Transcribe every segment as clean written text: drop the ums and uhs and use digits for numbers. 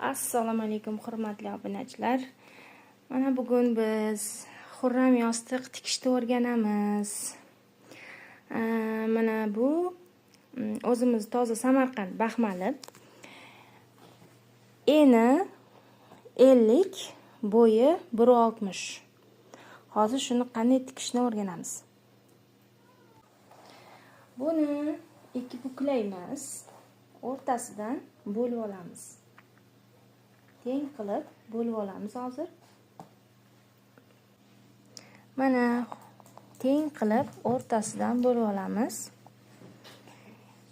Assalomu alaykum, hurmatli obunachilar. Mana bugun biz xurram yostiq tikishni o'rganamiz. Mana bu o'zimiz toza Samarqand baxmali. Eni 50, bo'yi 1.60. Hozir shuni qanday tikishni o'rganamiz. Buni ikki buklaymiz, o'rtasidan bo'lib olamiz. Teng qilib bo'lib olamiz hozir. Mana teng qilib o'rtasidan bo'lib olamiz.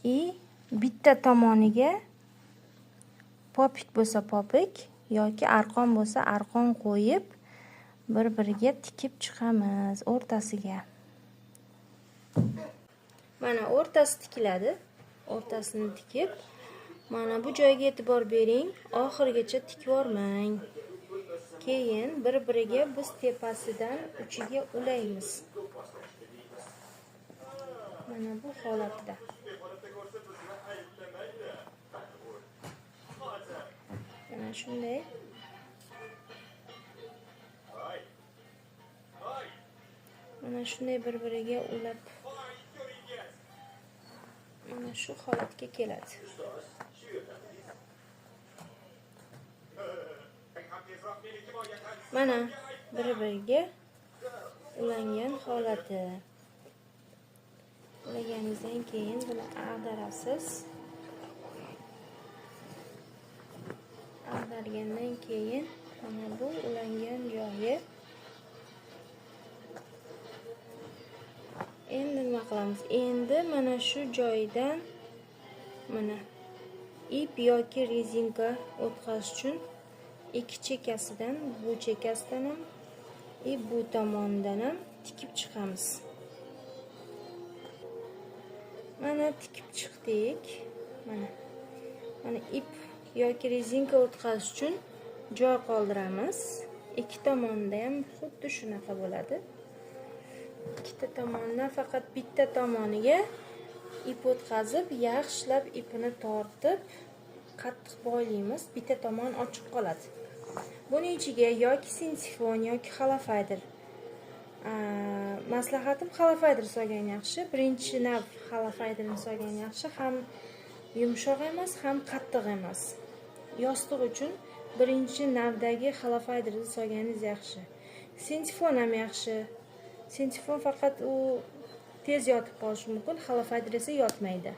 И bitta tomoniga popik bo'lsa popik yoki arqon bo'lsa arqon qo'yib bir-biriga tikib chiqamiz o'rtasiga. Mana o'rtasi tikiladi. O'rtasini tikib, mana bu joyga e'tibor bering, oxirigacha tikib yubormang. Keyin bir-biriga biz tepasidan uchiga ulaymiz. Mana bu holatda. Mana shunday. Mana shunday bir-biriga ulab mana shu holatga keladi. Mana bir-biriga ulangan holati. Ulaganingizdan keyin buni ag'darasiz. Ag'dargandan keyin mana bu ulangan joyi. Endi nima qilamiz? Endi mana shu joyidan mana ip yoki rezinka o'tkazish uchun ikki chekasidan, bu chekasidan ham va bu tomonidan ham tikib chiqamiz. Mana tikib chiqdik. Mana ip yoki rezinka o'tkazish uchun joy qoldiramiz. Ikki tomonda ham xuddi shunaqa bo'ladi. Ikkita tomonidan faqat bitta tomoniga ip o'tkazib, yaxshilab ipini tortib, qattiq boylaymiz. Bitta tomon ochiq qoladi. Buning ichiga yoki sintifon yoki xalafaydir. Maslahatim xalafaydir solgan yaxshi. Birinchi nav xalafaydirni solgan yaxshi. Ham yumshoq emas, ham qattiq emas. Yostiq uchun birinchi navdagi xalafaydirni solganingiz yaxshi. Sintifon ham yaxshi. Sintifon faqat u tez yotib qolishi mumkin, xalafaydir esa yotmaydi.